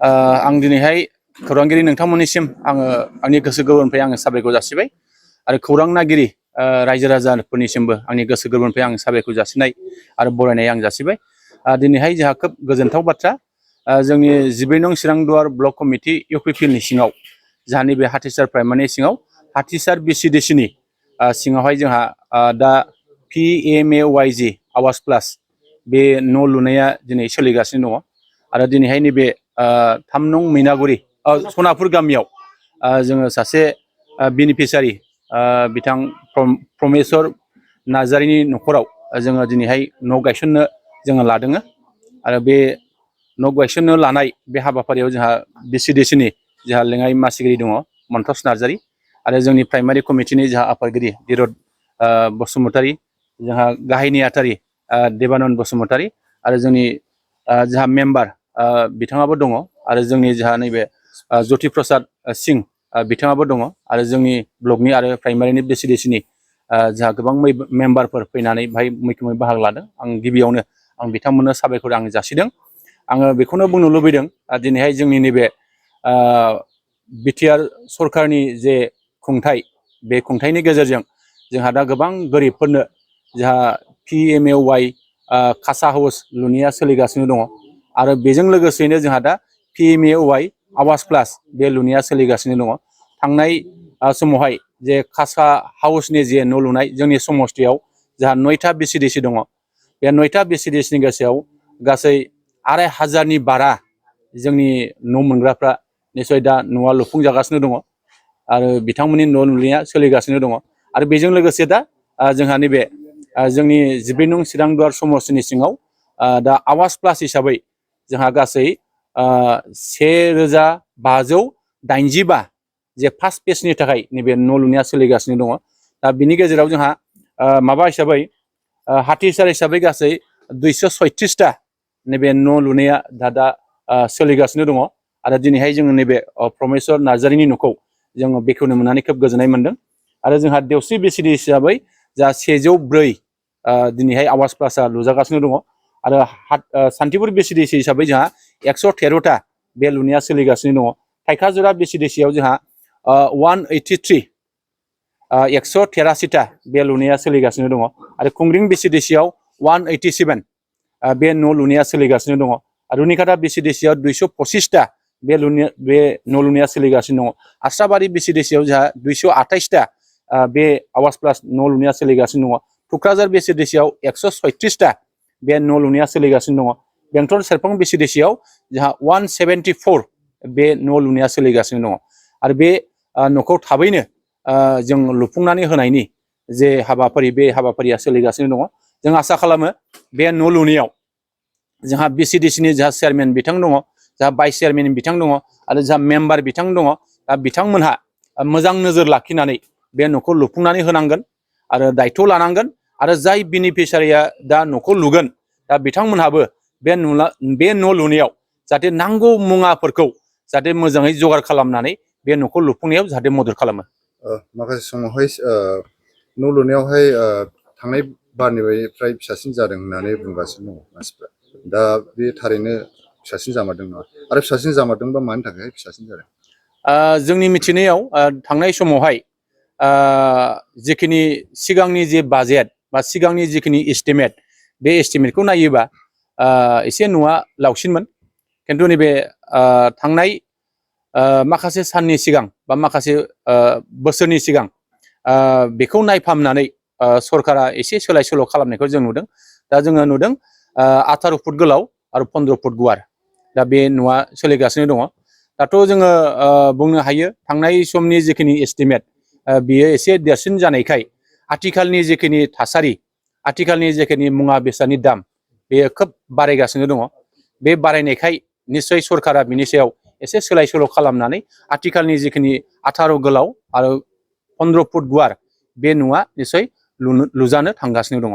आं दिनैहाय खौरांगिरि नोंथांमोननिसिम आङो आंनि गोसो गोरबोनिफ्राय आङो साबायखर जासिबाय आरो खौरां नागिरि रायजो राजाफोरनिसिमबो आंनि गोसो गोरबोनिफ्राय आं साबायखर जासिनाय आरो बरायनाय आं जासिबाय। दिनैहाय जोंहा खोब गोजोनथाव बाथ्रा जोंनि 12 नं चिरांदुवार ब्लक कमिटि इउपिपिएलनि सिङाव जोंहा नैबे हाथिसार प्राइमारिनि सिङाव हाथिसार बिसिडिसिनि सिङावहाय जोंहा दा PMAY-G आवास प्लास बे न' लुनाया दिनै सोलिगासिनो दङ आरो दिनैहाय नैबे 3 नं मैनागुरि सनापुर गामियाव जोङो सासे बेनिफिसारि बिथां प्रमेश्वर नार्जारिनि न'खराव जोङो दिनैहाय न' गायसननो जोङो लादों आरो बे न' गायसननो लानाय बे हाबाफारियाव जोंहा बिसिडिसिनि जोंहा लेङाइ मासिगिरि दङ मन्थस नार्जारि आरो जोंनि प्राइमारि कमिटिनि जोंहा आफादगिरि धीरत बसुमतारी, जोंहा गाहाय नेहाथारि देबानन्द बसुमतारी आरो जोंनि जोंहा मेम्बार बिथाङाबो दङ आरो जोंनि जोंहा नैबे ज्योति प्रसाद सिंह बिथाङाबो दङ आरो जोंनि ब्लकनि आरो प्राइमारिनि बिसिडिसिनि जोंहा गोबां मेम्बारफोर फैनानै बेहाय मैखोमै बाहागो लादों। आं गिबियावनो आं बिथांमोननो साबायखर आं जासिदों। आङो बेखौनो बुंनो लुबैदों दिनैहाय जोंनि नैबे बिटिआर सरकारनि जे खुंथाय बे खुंथायनि गेजेरजों जोंहा दा गोबां गोरिबफोरनो जोंहा PMAY खासा हाउस लुनाया सोलिगासिनो दङ आरो बेजों लोगोसेनो जोंहा दा PMAY आवास प्लास बे लुनाया सोलिगासिनो दङ। थांनाय समावहाय जे खासा हाउसनि जे न' लुनाय जोंनि समस्थियाव जोंहा 9था बिसिडिसि दङ। बे 9था बिसिडिसिनि गोसोआव गासै 2500नि बारा जोंनि न' मोनग्राफ्रा निसय दा न'आ लुफुंजागासिनो दङ आरो बिथांमोननि न' लुनाया सोलिगासिनो दङ आरो बेजों लोगोसे दा जोंहा नैबे जोंनि 12 नं चिरांदुवार समस्थिनि सिङाव दा आवास प्लास हिसाबै जोंहा गासै 1585 जे फार्स्ट फेजनि थाखाय नैबे न' लुनाया सोलिगासिनो दङ। दा बिनि गेजेराव जोंहा माबा हिसाबै हाथिसार हिसाबै गासै 236टा नैबे न' लुनाया दा सोलिगासिनो दङ आरो दिनैहाय जोङो नैबे प्रमेश्वर नार्जारिनि न'खौ जोङो बेखेवनो मोननानै खोब गोजोननाय मोनदों आरो जोंहा देवस्रि बिसिडि हिसाबै जा 104 दिनैहाय आवास प्लासा लुजागासिनो दङ आरो सान्तिपुर बिसिडिसि हिसाबै जोंहा 113टा बे लुनाया सोलिगासिनो दङ। थाइखाजुरा बिसिडिसियाव जोंहा 183टा बे लुनाया सोलिगासिनो दङ आरो खुंग्रिं बिसिडिसियाव 187 बे न' लुनाया सोलिगासिनो दङ आरो रुनिकाटा बिसिडिसियाव 225टा बे न' लुनाया सोलिगासिनो दङ। आस्राबारि बिसिडिसियाव जोंहा 228टा बे आवास प्लास न' लुनाया सोलिगासिनो दङ। टुक्राझार बिसिडिसियाव 136टा बे न' लुनाया सोलिगासिनो दङ। बेंटल सेरफां बिसिडिसियाव जोंहा 174 बे न' लुनाया सोलिगासिनो दङ आरो बे न'खौ थाबैनो जों लुफुंनानै होनायनि जे हाबाफारि बे हाबाफारिया सोलिगासिनो दङ। जों आसा खालामो बे न' लुनायाव जोंहा बिसिडिसिनि जोंहा चेयारमेन बिथां दङ, जोंहा भाइस चेयारमेन बिथां दङ आरो जोंहा मेम्बार बिथां दङ। दा बिथांमोनहा मोजां नोजोर लाखिनानै बे न'खौ लुफुंनानै होनांगोन आरो दायथ' लानांगोन आरो जाय बेनिफिसारिया दा न'खौ लुगोन दा बिथांमोनहाबो बे न' लुनायाव जाहाथे नांगौ मुवाफोरखौ जाहाथे मोजाङै जगार खालामनानै बे न'खौ लुफुंनायाव जाहाथे मदद खालामो। माखासे समावहाय न' लुनायावहाय थांनाय बारनिफ्राय फिसासिन जादों होननानै बुंगासिनो दङ मानसिफ्रा। दा बे थारैनो फिसासिन जामारदों नङा आरो फिसासिन जामारदोंबा मानि थाखाय फिसासिन जादों? जोंनि मिथिनायाव थांनाय समावहाय जिखिनि सिगांनि जे बाजेट बा सिगांनि जिखिनि एस्टिमेट बे एस्टिमेटखौ नायोबा एसे न'आ लावसिनमोन, खिन्थु नैबे थांनाय माखासे साननि सिगां बा माखासे बोसोरनि सिगां बेखौ नायफामनानै सरकारा एसे सोलाय सोल' खालामनायखौ जों नुदों। दा जोङो नुदों 18 फुट गोलाव आरो 15 फुट गुवार दा बे न'आ सोलिगासिनो दङ। दाथ' जोङो बुंनो हायो थांनाय समनि जिखिनि एस्टिमेट बियो एसे देरसिन जानायखाय आथिखालनि जिखिनि थासारि, आथिखालनि जिखिनि मुवा बेसादनि दाम बेयो खोब बारायगासिनो दङ। बे बारायनायखाय निस्सय सरकारा बिनि सायाव एसे सोलाय सोल' खालामनानै आथिखालनि जिखिनि 18 गोलाव आरो 15 फुट गुवार बे न'आ निस्सय लुजानो थांगासिनो दङ।